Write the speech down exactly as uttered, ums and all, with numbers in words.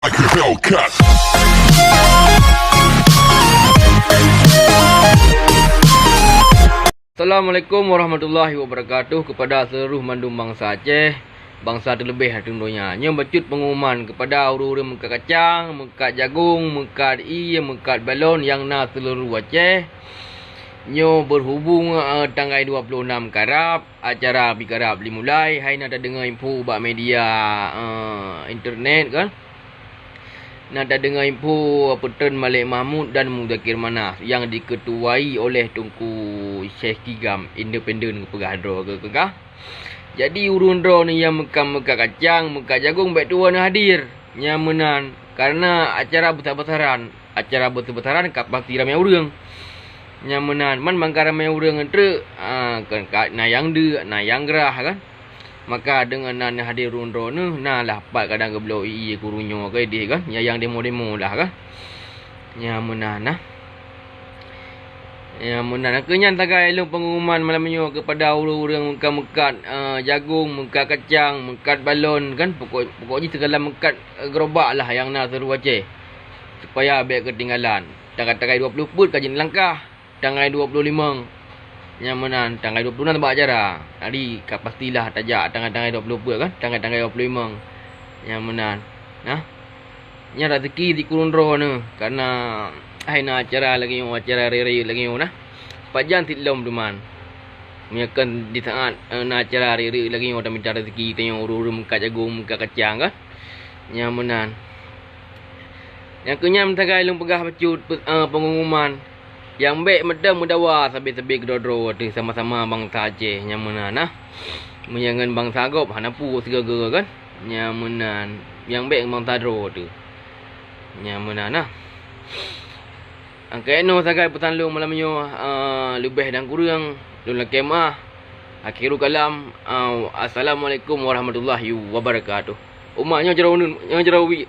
Hellcat. Assalamualaikum warahmatullahi wabarakatuh kepada seluruh mandum bansa Aceh, bansa terlebih ateueh donya. Nyoe bacut pengumuman kepada ureuëng-ureuëng meukat kacang, meukat jagong, meukat ie, meukat balon nyang na seluruh Aceh. Nyoe berhubung, eh, tanggai dua puluh enam karab, acara bi karab dimulai, hai na tadeungoe info bak media, eh, internet kan. Na tadeungoe info Peutren Malek Mahmud dan Muzakir Manaf nyang diketuai oleh Teungku Syekh Kigam, independen geupeugah droe geupeugah. Jadi ureuëng droeneuh nyang meukat-meukat kacang, meukat jagong bék tuwoe neuhadir. Nyang meunan, karena acara besar-besaran, acara besar-besaran ka pasti ramé ureuëng. Nyang meunan, man bangka ramé ureuëng treuk, ah, kan ka na nyang deuk, na nyang grah kan. Maka deungon na neuhadir ureuëng droeneuh, na lah pat kadang geubloe ie-ie keu ureuëng nyoe keudeh kan, nyang demo-demo lah kan. Nyang meunan nah. Nyang meunan. Keu nyan sagai lôn pengumuman malam nyoe kepada ureuëng-ureuëng meukat-meukat, eh, jagong, meukat kacang, meukat balon kan, pokok, pokok jih segala meukat, eh, gerobak lah nyang na seuluruh Aceh. Supaya bék keutinggalan. Tanggai-tanggai dua puluh peuet ka jeuet langkah. Tanggai dua puluh limong. Nyang meunan, tanggai dua puluh enam bak acara. Jadi, ka pastilah tajak tanggai-tanggai dua puluh peuet kan? Tanggai-tanggai dua puluh limong. Nyang meunan. Nah. Nyan rezeki di kureueng droeneuh. Karena hai na acara lagée nyoe, acara rayeuk-rayeuk lagée nyoe nah. Pajan sit lom duman. Meunyoe kon di saat, eh, na acara rayeuk-rayeuk lagée nyoe, tamita rezeki tanyoe ureuëng-ureuëng meukat jagong, meukat kacang kan? Nyang meunan. Nyang keu nyan sagai lôn peugah bacut pe-, eh, pengumuman. Nyang bék mantong meudawa sabe-sabe keudroe-droe teuh sama-sama bansa Aceh nyang meunan nah. Meunyoe ngon bansa gob hana peue sigoe-goe kan. Nyang meunan. Nyang bék bansa droe teuh. Nyang meunan nah. Angkai nyoe sagai peusan lôn malam nyoe, ah, leubeh dan kureueng lôn lakée meuah. Akhirul kalam, ah, assalamualaikum warahmatullahi wabarakatuh. Umat nyoe jaroe uneun, nyoe jaroe wie.